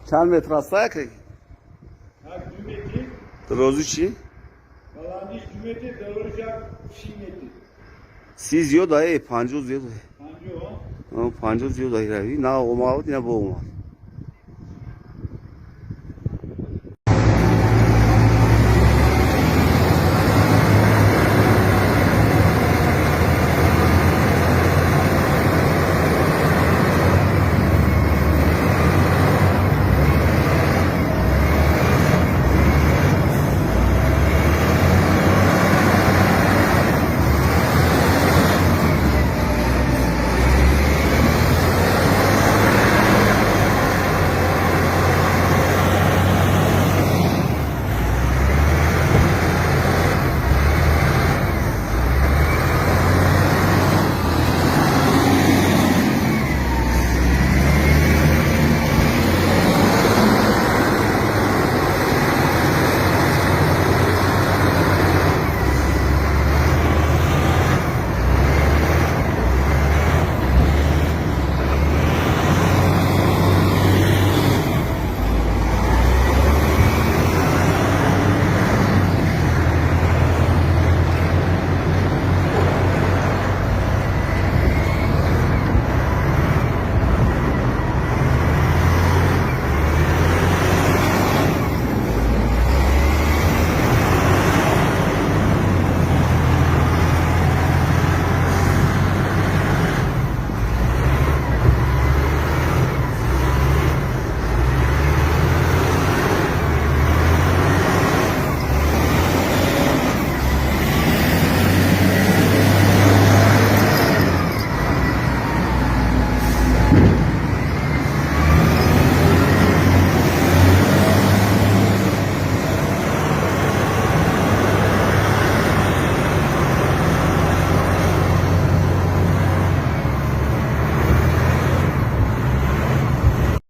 Чанд метр аст як? Як 2 метр. Дарозӣ чӣ? Баландиш 2 метр, дарозиш як 30 метр. 30 зиёд, ай 50 зиёд. 50? 50 зиёд, ай рави на омад, на бо омад.